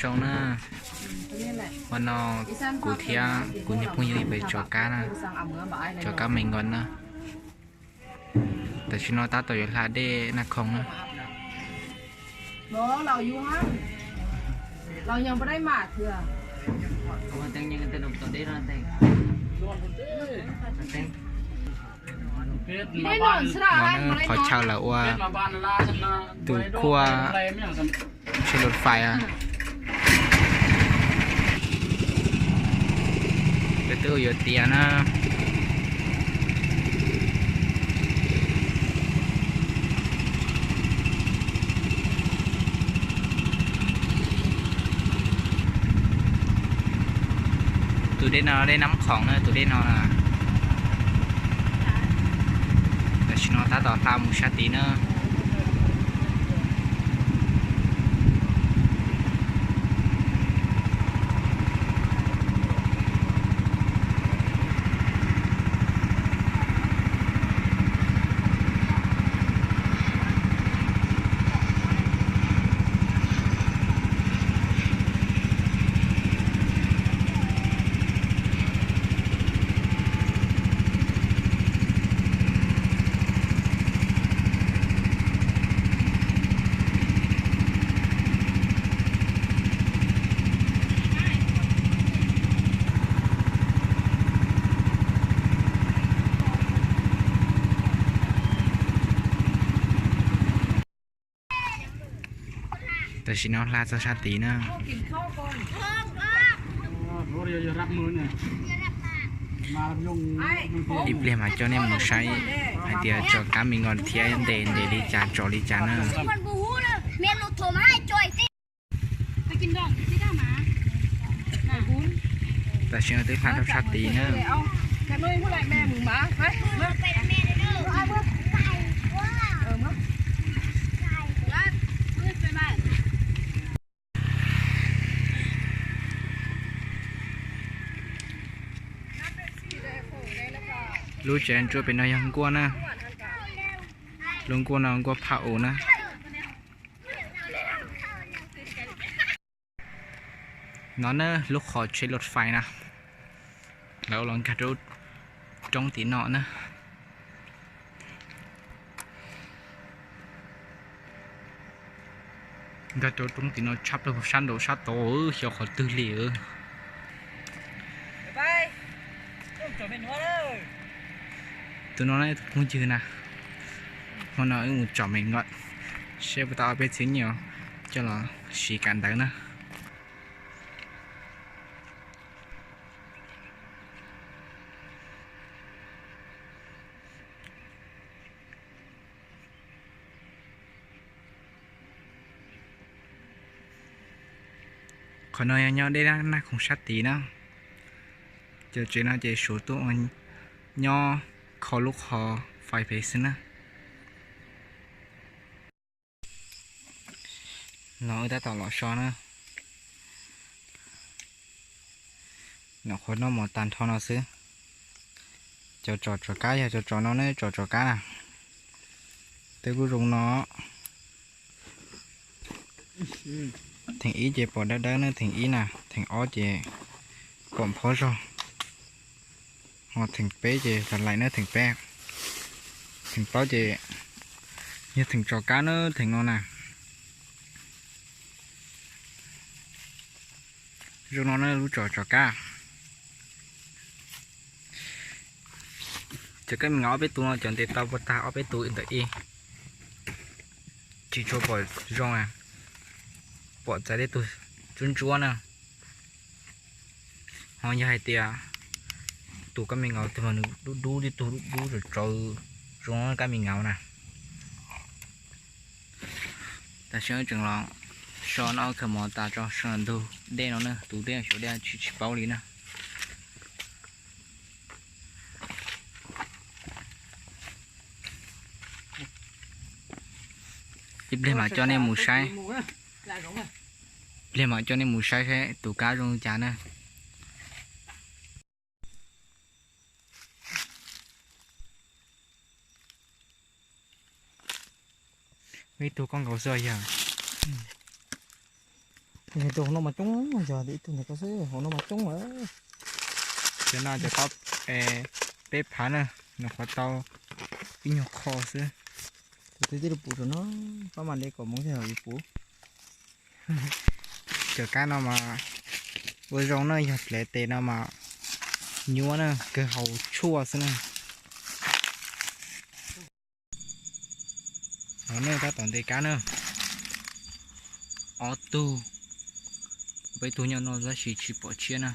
Zoo na, ua no kuv thiab kuv niag phooj ywg pem tso kab na, tso kab me nkoos na. Tam sim no tab tom yuav hla dej Naj Khoom na. Qhov chaw lawv ua tus khuaj tsheb lus fais. Lawv twb ua yuav tiav na. Tus dej no dej Naj Khoom na, tus dej no na. Tam sim no tab tom hla mus sab tid na. Tam sim no hla txog sab tid na. Ib pliag mas coj nej mus saib hais tias tso kab me nkoos thiab ntes ntes li cas tso li cas na. Tam sim no twb hla rau sab tid na. Lub tsev ntsuab pem no yog nkuaj na. Lub nkuaj no nkuaj phaj us na. No na lub qhov tsheb lus fais na, lawv los nkag rau roob tim no na. Nkag rau roob tim no tshab plaws sab nraum sab tod, xyov qhov twg li. Tus no na tus phooj ywg na, hmo no wb mus tsom me nkoos, seb puas tau ob peb txhiab nyiaj coj los siv kam ntawv na. Qhov no yog nyob deb Naj Khoom sab tid na. Cov tsev no ces suav tuaj nyob kho lub qhov fais pem xwb na. No wb tab tom los so na. Nyuam qhuav noj mov tag nrho no xwb. Cov tsom tsom kab yog cov tsom no ne, tsom tsom kab na. Twb kuj zoo no. Theem ib ces pom dawb dawb ne, theem ib na, theem ob ces pom phob zog, ho theem peb ces laim laim ne, theem peb. Theem plaub ces yog theem tsom kab na, theem no na. Zoo no na lub tsom tsom kab. Cov kab me nkaus ob peb tus no cov ntes tau puas tag ob peb tus ntawm ib, tsis tshua pom zoo na, pom txais tej tug ntsuab ntsuab na. Ho yog hais tias tus kab me nkaus twg mas nws dub dub, tej tug dub dub tsawv tsawv, zoo kab me nkaus na. Tam sim no tseem los so noj khaws mov tas tso, sawv ntug dej no na, tus dej xyov dej tsis tsis paub li na. Ib pliag mam coj nej mus saib, pliag mam coj nej mus saib saib tus kab zoo li cas na. Ib tug koj nkaus xwb yog. Yog rau hauv no mas coob, yog ib tug ntawm ko xwb, hauv no mas coob lawm. Cov no cov taub peb phav na, nws qhuav tau ib nyuag qho xwb. Tus twb tij lub puv rau no, pab mam li kom Hmoob thiaj yuav puv. Cov kab no mas ua zoo na, yog plev tes no mas nyuaj na, kawg haus tshuaj xwb na. Hauv no tab tom ntes kab na, ob tug, peb tug nyob no tab sis tsis pom tshiab na.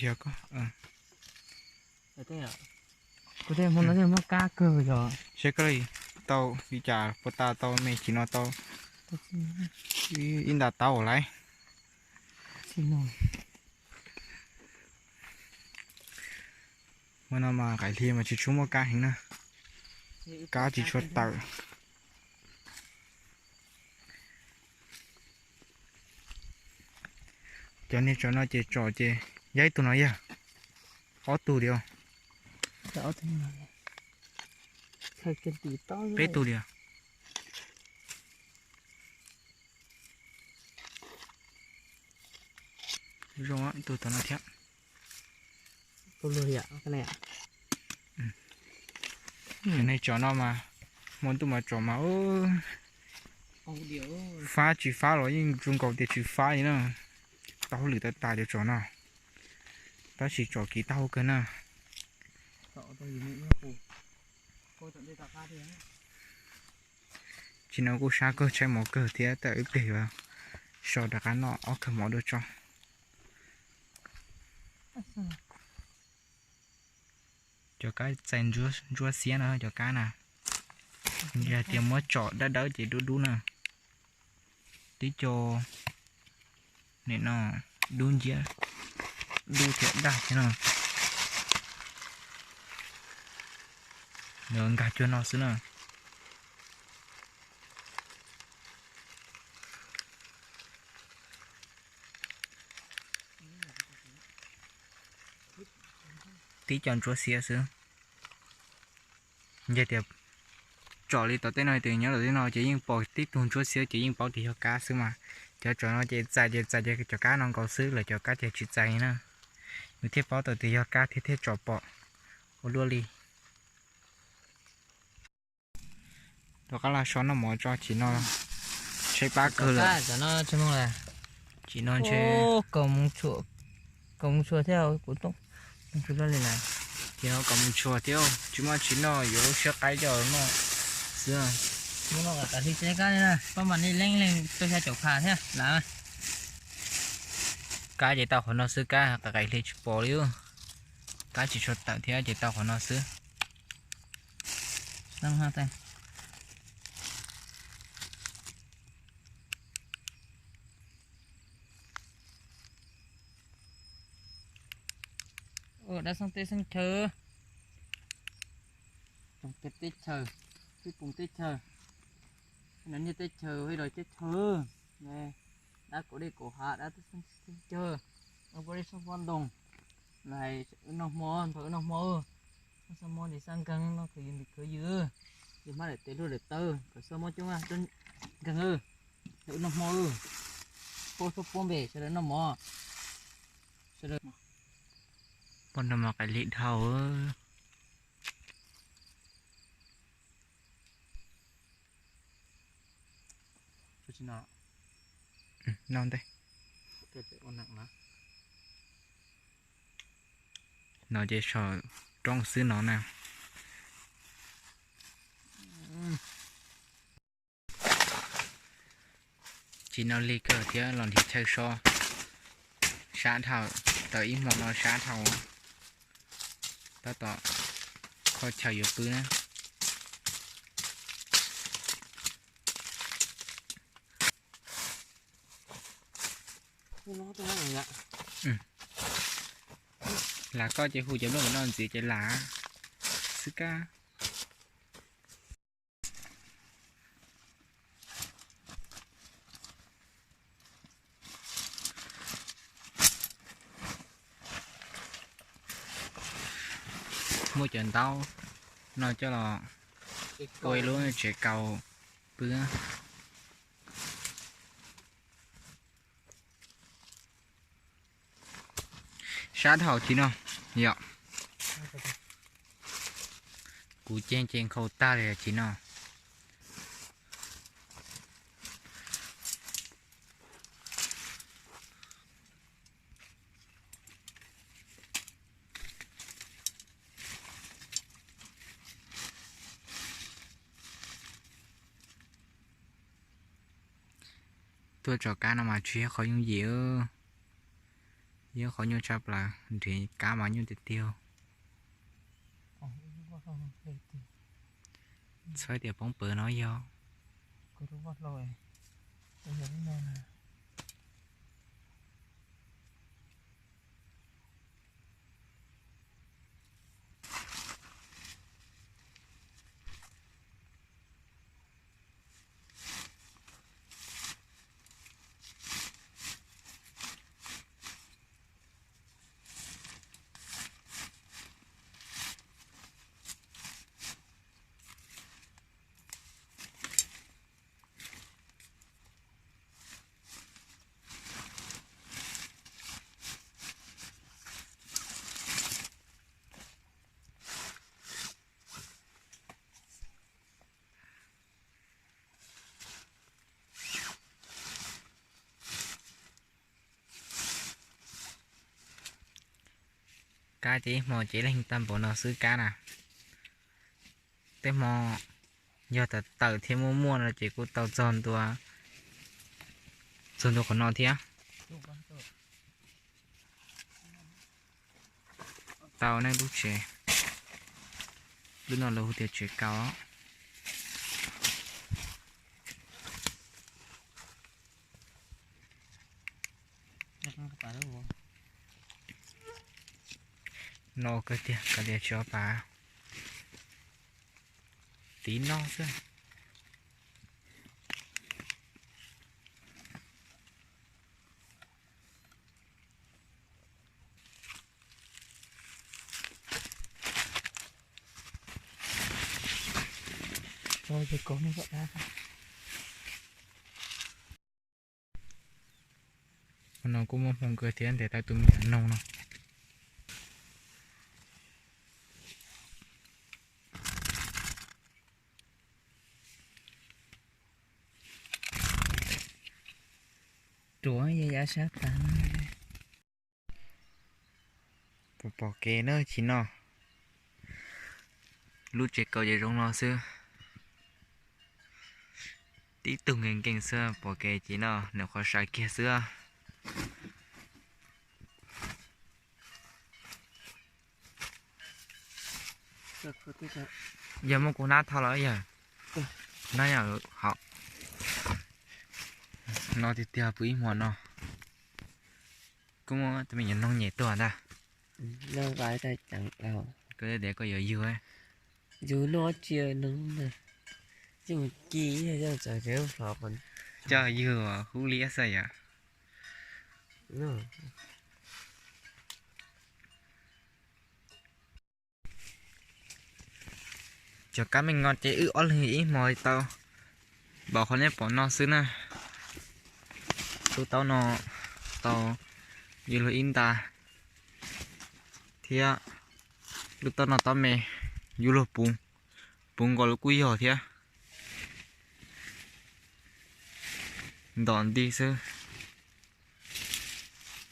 Yog koj, kuv tej hmo no muaj kab kawg yog. Saib koj tau li cas puas tas tau me chim no tau ib nta taub lawm. Hmo no mas qaim hli mas tsis tshua muaj kab heev na, kab tsis tshua tawm. Cov niag tsom no ces tsom ces yog ib tug no yog, ob tug li os. Peb tug li os. Zoo ib tug tom no thiab. Cov niag tsom no mas hmo ntuj mas tsom mas fab tsis fab los yeej zoo nkaus tias tsis fab li na. Tau hauj lwm tas tas cov tsom no, tab sis tsom kiv tau kawg na. Tsis no kuj sab kawg tshaib mov kawg thiab, tawm ib pliag yuav so rov qab noj ob kawg mov dua tso. Cov kab txais ntsuab xiab no cov kab na, yog tias muab tsom dawb dawb ces dub dub na. Tib co nim no dub nciab, dub thiab daj thiab no. Nkag cuag no xwb na. Tib co ntsuab xiab xwb. Yog tias tsom li tom tej no, tus nyob tom tej no ces yeej pom tib tug ntsuab xiab ces yeej paub tias yog kab xwb mas. Cov tsom no ces txais ces txais cov kab no nkaus xwb, lawv cov kab ces tsis txais na. Nws thiaj paub tau tias yog kab thiab thiaj tsom pom ua luaj li. Rov qab los so noj mov tso, chim no tshaib plab kawg lawm. Chim no ntshe kaus mus tshua thiab kuv tooj, chim no kaus mus tshua thiab tsis muaj tsis noj, yuav lub siab qaib coj noj xwb. Mus no qas hli tsev kab li na, pab mam li leej leej rau xya caum phav thiab lav. Kab ces tau qhov no xwb, kab qas qas hli tsis pom li. Kab tsis tshua tawm thiab ces tau qhov no xwb. Dab xeeb teb xeeb chaw, teb chaws, tib poom teb chaws, nram niag teb chaws, ib los teb chaws, dab kaum dej kaum hav, dab teb xeeb chaw, dab pob dej xeeb pob ntoo, los hais wb noj hmo, nrog wb noj hmo, noj xab mob ces xab nkeeg, noj khwv yws ntim khwv yws, ces hmab daim tes luaj daim taw kom xab mob coob, nkeeg, nrog wb noj hmo, puab suab puab npe sawv daws noj mov. Poj no mas qas hli dhau. No ntej, no ces saum roob xwb no na. Tsis no lig kawg thiab los nrhiav chaw so sab dhau, tau ib hmo no sab dhau, tab tom kho chaw yuav pw na. Lam koj ces hu cov nplooj no ntxiv ces lam xwb kab. Muab cov ntaub no coj los ua ib lub tsev kaus pw. Sab dhau tsis no yom. Kuv ceeb ces nkhaus tag li tsis no. Tuaj tso kab no mas tsis yog qhov yooj yim, yog qhov nyuaj tshaj plaws, nrhiav kab mas nyuaj tiag tiag. Txhob tias poob pawg no yog. Kab ces ib hmo ces leeg tag npaum no xwb kab na. Tej hmo yog tawm tawm thiab muaj muaj no ces kuj tau txog ntua, txog ntua qhov no thiab. Tau nej lub tsev, lub no lawv hu tias tsev kaus. No kawg tiag, kav liam tsis ua pas, tiv no xwb. Qhov no kuj muaj hmoo kawg thiab, ntes tau tus me nyuam noog no. Ruam ya yav sab tas. Pom kev na tsis no. Lub tsev kaus ces zoo no xwb. Tib tug nkees nkees xwb, pom kev ces no nws qhov sai kiag xwb. Yog muab kuv hnab thauj los yog? Hnab yog hauv no tiag tiag, pw ib hmo no. Kuj muaj tus me nyuam noog nyem tuaj ntag. Koj tias koj yuav yug. Yug noj tsia no, coj yug hub liab xwb yom. Cov kab me ngos ces wb ob leeg ib hmo tau npaum qhov nej pom no xwb na. Lub taub no tau yuav luag ib nta thiab, lub taub no taub me yuav luag puv, puv nkaus lub kub yog thiab. Ntom nti xwb.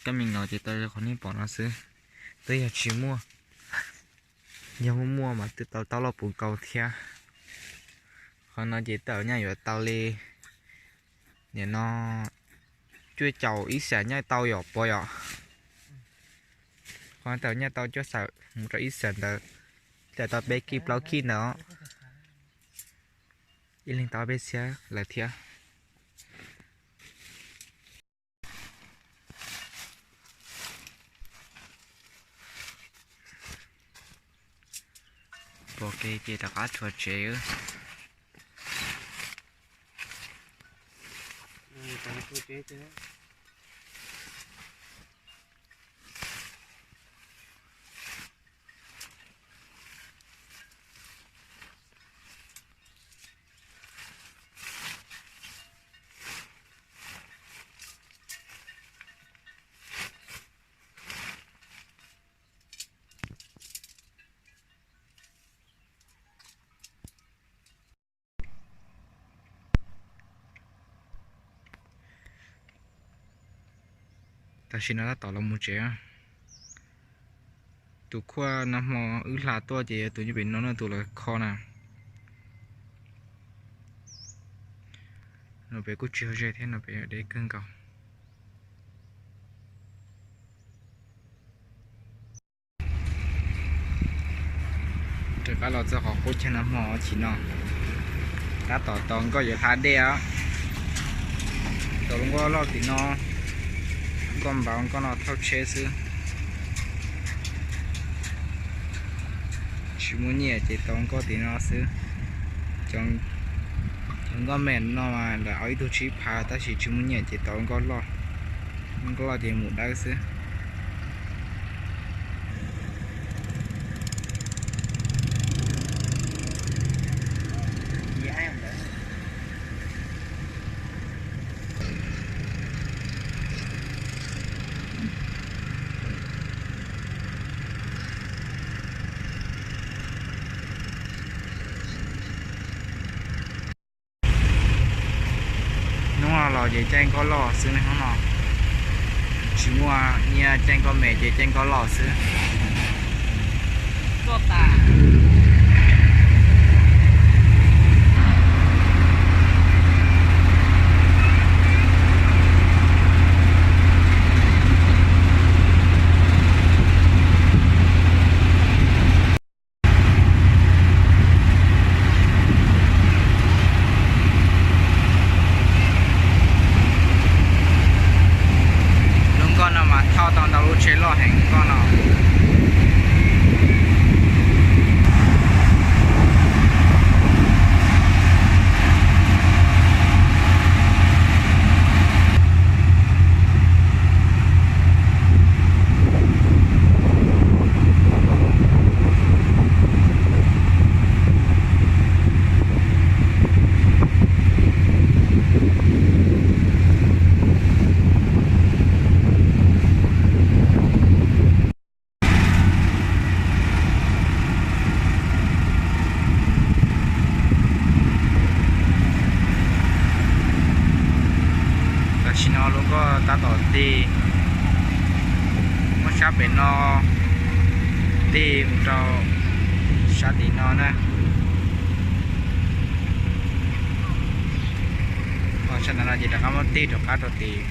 Kab me ngos ces tau qhov nej pom no xwb, twb yog tsis muaj. Yog muaj muaj mas twb tau taub loj puv nkaus thiab. Qhov no ces tawm nyaj yuav tau li, nim no cuaj caum ib xees nyaj tau yom puas yom. Qhov tawm nyaj tau cuaj xees mus rau ib xees ntawd, tawm tau peb kij plaub kij ntawd, ib leeg tau peb txhiab lawm thiab. Pom kev ces rov qab rhuav tsev. Tam sim no tab tom los mus tsev. Tus khuaj nag hmo wb hla tuaj ces yog tus nyob pem no no tus lawv kho na. No pem kuj tsis yog ze thiab, no pem deb kawg nkaus. Rov qab los txog qhov qub chaw nag hmo chim no, tab tom tos nkoj yuav hla dej os. Tos lub nkoj loj tim no, nkoj npaum nkoj no thauj tsheb xwb. Tsis muaj nyiaj ces tos nkoj tim no xwb. Cov nkoj me no mas lawv au ib tug tsib phav tab sis tsis muaj nyiaj ces tos nkoj loj. Nkoj loj ces mus dawb xwb. Hnub no los ces caij nkoj loj xwb ne, hnub no tsis muaj nyiaj caij nkoj me ces caij nkoj loj xwb. Lub nkoj no mas thauj tau ntau lub tsheb loj heev nkoj no. Tam sim no lub nkoj tab tom tig, muab sab pem no tig mus rau sab tim no na. Ho sab ntawm no ces rov qab muab tig rov qab rau tim.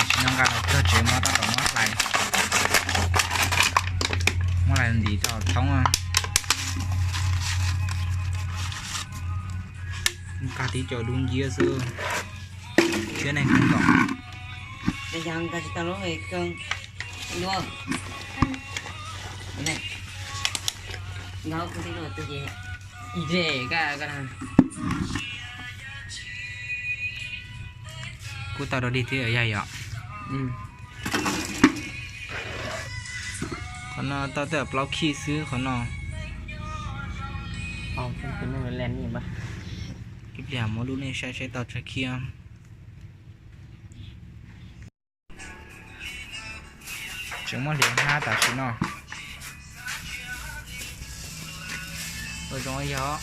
Tam sim no nqa los txog tsev mas tab tom muab hlais, muab hlais ntim rau hauv thoob. Nqa tib co dub nciab xwb, thiab neeg kawg nkaus. Kuj tau rau dig thiab yog yom. Qhov no tau tej plaub khij xwb qhov no. Ib pliag muab lub nej saib saib tau tsawg khij. Tseem muab hliav hnab tam sim no. Ua zoo yog.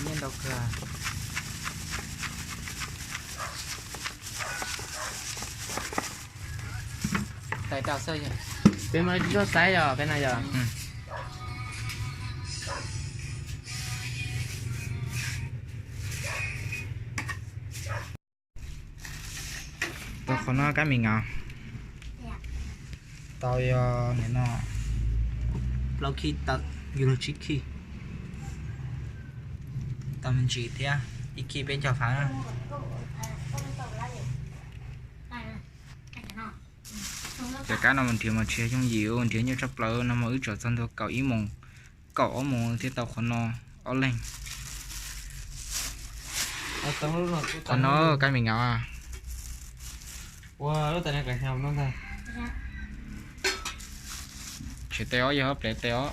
Nyiaj ntau kawg. Peb mas tsis txhob xaiv yog peb no yog. Tau qhov no kab mis nkaus. Tau yog nim no plaub khib tawm, yus luag tsib khib. Tau me ntsis thiab, ib khib peb caug fav na. Cov kab no mus nrhiav mas tsis yooj yim, nrhiav nyuaj tshaj plaws no mas wb tseem txog ntua kaum ib moos, kaum ob moos thiaj tau qhov no ob leeg. Qhov no kab mis nkaus. Tshem tes ob, yog plev tes ob.